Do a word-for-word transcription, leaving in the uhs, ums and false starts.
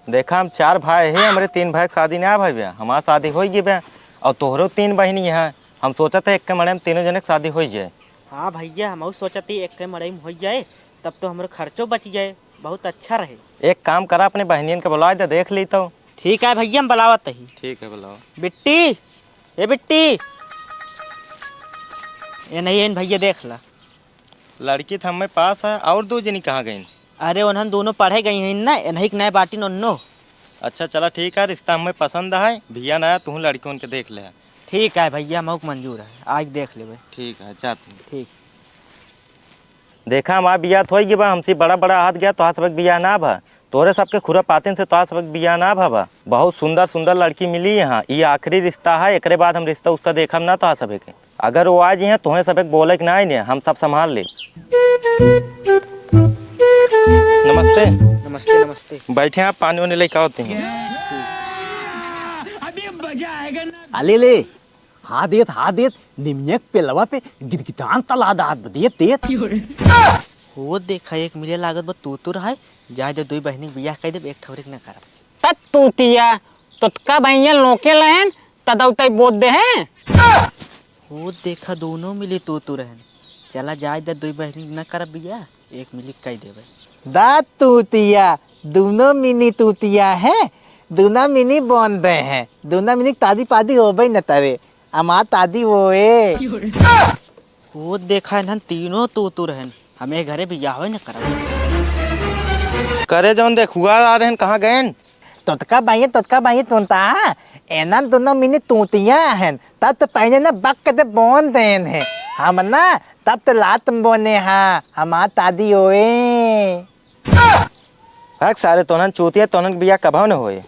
देखा, हम चार भाई ही, हमरे तीन भाई के शादी ना भइबे, हमार शादी होइ गइबे, और तोहरो तीन बहिनी है। हम सोचत है, एक के मड़ई में तीनों जने के शादी होइ जाए। हाँ भइया, हमहू सोचत ही, एक के मड़ई में होइ जाए, तब तो हमरो खर्चो बच जाए, बहुत अच्छा रहे। एक काम करा, अपने बहिनियन के बुलाए दे, देख ली तो। ठीक है भइया, हम बुलावत ही। ठीक है, बुलाओ। बिट्टी, ए बिट्टी, ए नहीं, इन भइया देख ला। लड़की तो हमें पास है, और दो जनी कहाँ गइन? अरे, उन्हन दोनों पढ़े गई हैं ना, इन्हीं के नए बाटिन उन्नो। अच्छा, चला ठीक है, रिश्ता हमें पसंद है, भैया ना, तू लड़की उनके देख ले। ठीक है भैया, मौक मंजूर है, आज देख लेबे। ठीक है, जा तू। ठीक। देखा, हमार बियाह तो होइ गया बा, हमसे बड़ा बड़ा हाथ गया, तोहार सबक बियाह ना भा। तोरे सबके खुरापातिन से तोहार सबक बियाह ना भा बा। बहुत सुंदर सुंदर लड़की मिली यहाँ, ई आखिरी रिश्ता है, एकरे बाद हम रिश्ता उश्ता देखब ना तोहार सबके। अगर वो आ जाइए, तोहें सबके बोले के ना आइने, हम सब संभाल ले। नमस्ते। नमस्ते, नमस्ते। बैठे, आप पानी वानी लेके आओ तुम। अले ले, हाँ देत, हाँ देत, निमिया के पेलवा पे गिदगिदान तला दात बा, देत, देत। हो देखा, एक मिले लागत बा तूतुर है, जाए दे, दुई बहिनी के बियाह कर देब, एक ठौरी के ना करब। तत तूतिया, तोतका भैया लोके लहन, तदौतई बोत दे हैं। हो देखा, दोनों मिली तूतुर हन। चला जाए दे, दुई बहिनी न करब बियाह, एक मिली कई देबे। दा तूतिया, दोनों मिनी तूतिया हैं, दोनों मिनी बोन दे हैं, दोनों मिनी तादी पादी होबे न तवे, अमा तादी होए। हो देखा, इन्हन तीनों तूतुर हन, हमें घरे बियाह न करब। करे जौन देख हुआ आ रहन, कहाँ गएन? तोतका बाइये, तोतका बाइये, तोंता, एनन दोनों मिनी तूतिया हन, तब तो पहले ना बक के दे बोन देन है। हम ना, तब तो लात में बोने हा, हमार तादी ओए। हक सारे तोनन चूतिया, तोनन के बियाह कभो न होए।